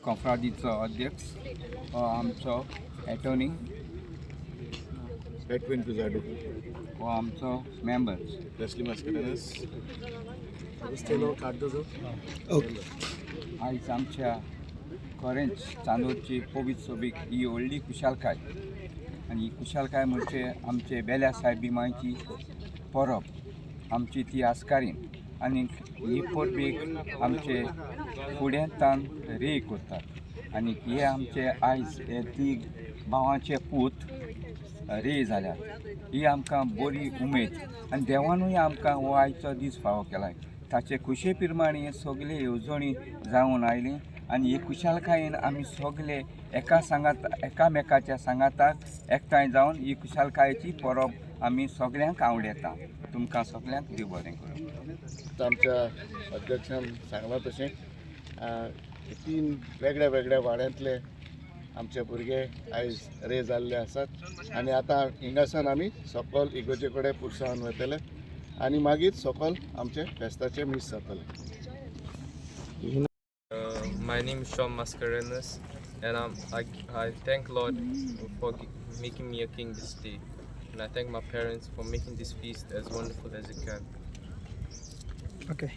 कोंफ्रादीचो अध्यक्ष हो आमचो एटोनी एडविन पिजाडो, हो आमचो members. Leslie Mascarenhas, Agostinho Cardozo. आयज आमच्या खरेंच चांदोरची पवित्र सोबीक ही व्हडली खुशालकाय आनी ही खुशालकाय म्हणजे आमचे बेल्या सायबी मांयची परब, आमची ती आस्कारीन आनी ही परबेक आमचे फुड्यांतान रे करतात आनी हे आमचे आयज हे तीग भावांचे पूत रे जाल्यात. ही आमकां बरी उमेद आनी देवानूय आमकां हो आयचो दीस फावो केला. ताचे खुशे प्रमाणे सगळे येवजणी जावन आयली आनी हे खुशालकायेन आमी सगळे एका सांगात एकामेकाच्या सांगाताक एकठांय जावन ही खुशालकायेची परब आमी सगळ्यांक आवडटा. तुमकां सगळ्यांक देव बरें करूं. आमच्या अध्यक्षान सांगलां तशें तीन वेगळ्या वेगळ्या वाड्यांतले आमचे भुरगे आयज रे जाल्ले आसात आनी आतां हिंगासान आमी सकल इगोर्जे कडेन पुरसावन वतले आनी मागीर सकल आमचें फेस्ताचें मीस जातलें. My name is Sean Mascarenas, and I thank Lord for making me a king this day, and I thank my parents for making this feast as wonderful as it can. Okay.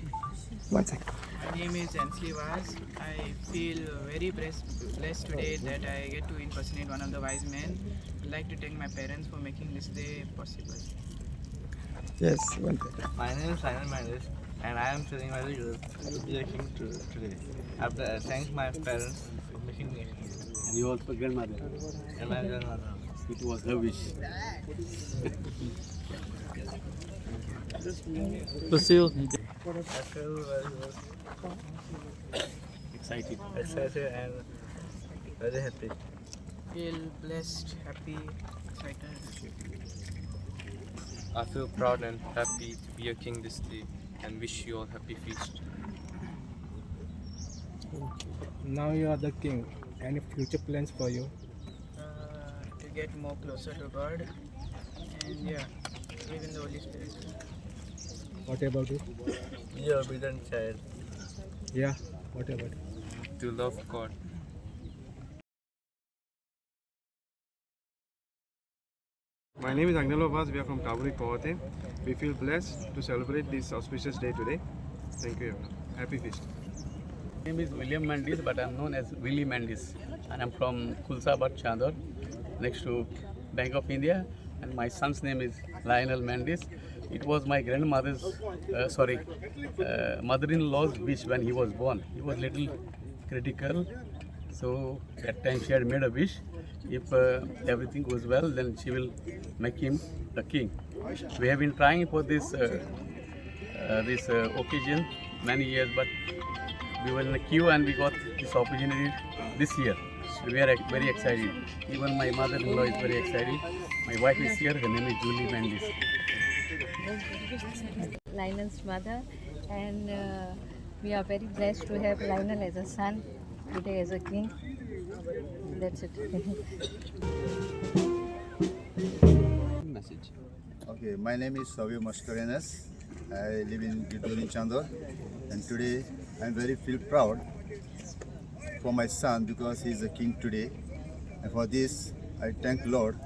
One second. My name is Ansley Vaz. I feel very blessed today that I get to impersonate one of the wise men. I'd like to thank my parents for making this day possible. Yes, one second. My name is Simon Mendes and I am feeling very good to be a king today. I thank my parents for making me a king. And you also grandmother. And my grandmother. It was her wish. Lucille. I feel very good, Excited. Excited and very happy. Feel blessed, happy, excited. I feel proud and happy to be a king this day, and wish you all happy feast. Now you are the king. Any future plans for you? To get more closer to God and, yeah, live in the Holy Spirit. What about you? Be a obedient child. Yeah. What about you? To love God. My name is Agnelo Vaz. We are from Kavuri Kohate. We feel blessed to celebrate this auspicious day today. Thank you. Happy feast. My name is William Mendes, but I'm known as Willie Mendes, and I'm from Kulsabat, Chandor, next to Bank of India. And my son's name is Lionel Mendes. It was my grandmother's, sorry, mother-in-law's wish when he was born. He was little critical, so that time she had made a wish. If everything goes well, then she will make him the king. We have been trying for this occasion many years, but we were in a queue and we got this opportunity this year. We are very excited. Even my mother-in-law is very excited. My wife is here. Her name is Julie Mendes. Lionel's mother, and we are very blessed to have Lionel as a son today as a king. That's it. Message. Okay, my name is Savio Mascarenas. I live in Gidori Chandor, and today I'm very feel proud for my son because he is a king today. And for this, I thank Lord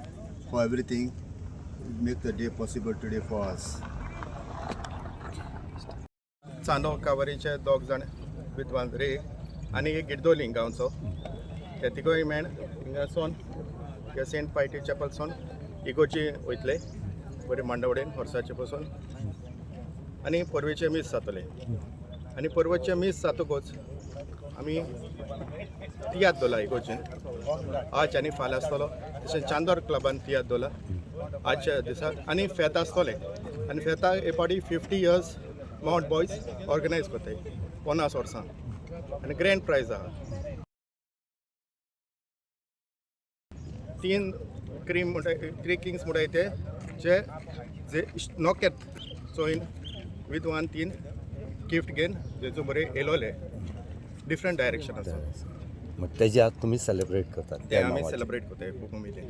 for everything make the day possible today for us. Chandor कावरीचे दोग जाण विद्वान रे आनी एक गिरदोली गांवचो ते तिगोय मेण हिंगासून ह्या सेंट पायटी चॅपलसून इगोर्जी वयतले बरे मांडवडेन वर्साचे पसून आनी परवेचें मीस जातलें आनी परवेचें मीस जातकूच आमी तियात्र दवरला इगोर्जीन आज आनी फाल्यां आसतलो. तशें चांदोर क्लबान तियात्र दवरला आजच्या दिसा आनी फेत आसतलें आनी फेता हे फावटी 50 years Mount boys organise करताय, 50 वर्सां आनी ग्रँड प्रायज आहा. तीन क्रीम म्हणटा, थ्री किंग्स म्हणटाय ते जे जे नोकेत चोयन विद्वान तीन गिफ्ट घेवन जेजू बरे येयलोले डिफरंट डायरेक्शन आसा. मग तेजे आज तुमी सेलिब्रेट करतात? ते आमी सेलिब्रेट करताय खूब उमेदीन.